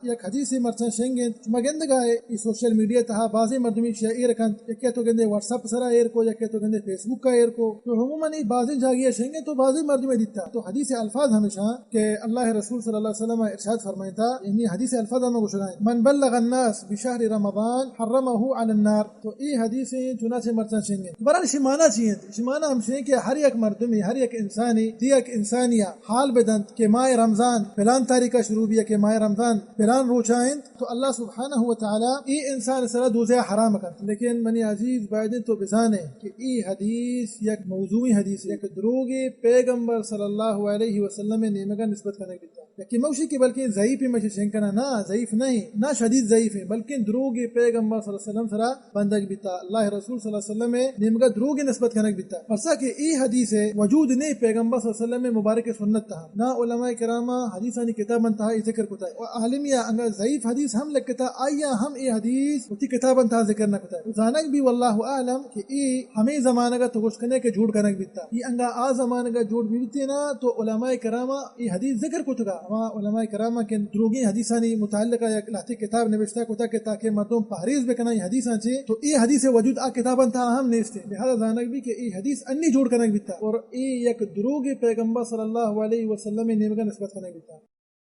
یک حدیثے مرچاں شنگ انت، شما گندگا اے، اے سوشل میڈیا تہا بازیں مردمی شے ایر کنت، یکے تو گندے واٹس ایپ سرا ایر کو، یکے تو گندے فیس بک ءَ ایر کو۔ تو عموماً اے بازیں جاگہے شنگ انت، تو بازیں مردمی دیتا۔ تو حدیث الفاظ ہمیشاں کہ اللہ رسول صلی اللہ علیہ وسلم ارشاد فرمائتا، یعنی حدیث الفاظ ہم گوشگا انت، من بلغ الناس بشهر رمضان حرمه على النار۔ تو اے حدیث انت، چنانچہ مرچاں شنگ انت۔ برحال اشی معنی چی انت؟ اشی معنی ہمشی انت کہ ہر یک مردمی، ہر یک انسانی، دی یک انسانی حال بدنت کہ ماہ رمضان پلان تاریخ شروع بیا، کہ ماہ رمضان پلان روچا انت، تو اللہ سبحانہ و تعالی اے انسان سرا دوزہ حرام کنت۔ لیکن منی عزیز، باید انت تو بزانے کہ اے حدیث یک موضوعی حدیث، یک دروگے پیغمبر صلی اللہ علیہ وسلم نیمگا نسبت کنگ بیتا۔ یکے موشی کہ بلکیں ضعیف مشی شنگ کنا، نا، ضعیف نہیں، نا شدید ضعیف ہیں، بلکیں دروگے پیغمبر صلی اللہ علیہ وسلم سرا بندگ بیتا، اللہ رسول صلی اللہ علیہ وسلم نیمگا دروگے نسبت کنگ بیتا۔ پرچا کہ اے حدیث وجود نے پیغمبر صلی اللہ علیہ وسلم مبارک سنت تہا، نا علماء کرام حدیثانی کتاباں تہا اے ذکر کتا۔ و عالمیا انگا ضعیف حدیث ہم لکھتا، آیا ہم اے حدیث وتی کتاباں تہا ذکر نہ کتا۔ زانگ بی واللہ اعلم کہ اے ہمیں زمانگا تو گوشت کنے کہ جوڑ کنگ بیتا۔ اے انگا آ زمانگا جوڑ بیتینا تو علماء کرام اے حدیث ذکر کتگا، ہما علماء کرام کہ دروگیں حدیثانی متعلقہ یک لہتے کتاب نوشتہ کتا کہ تاکہ مردم پہریز بکناں اے حدیثاں چے، تو اے حدیث وجود آ کتاباں تہا ہم نیست۔ لہذا زانگ بی کہ اے حدیث انی جوڑ کنگ بیتا اور اے یک دروگے پیغمبر صلی اللہ علیہ وسلم نیمگا نسبت کنگ بیتا۔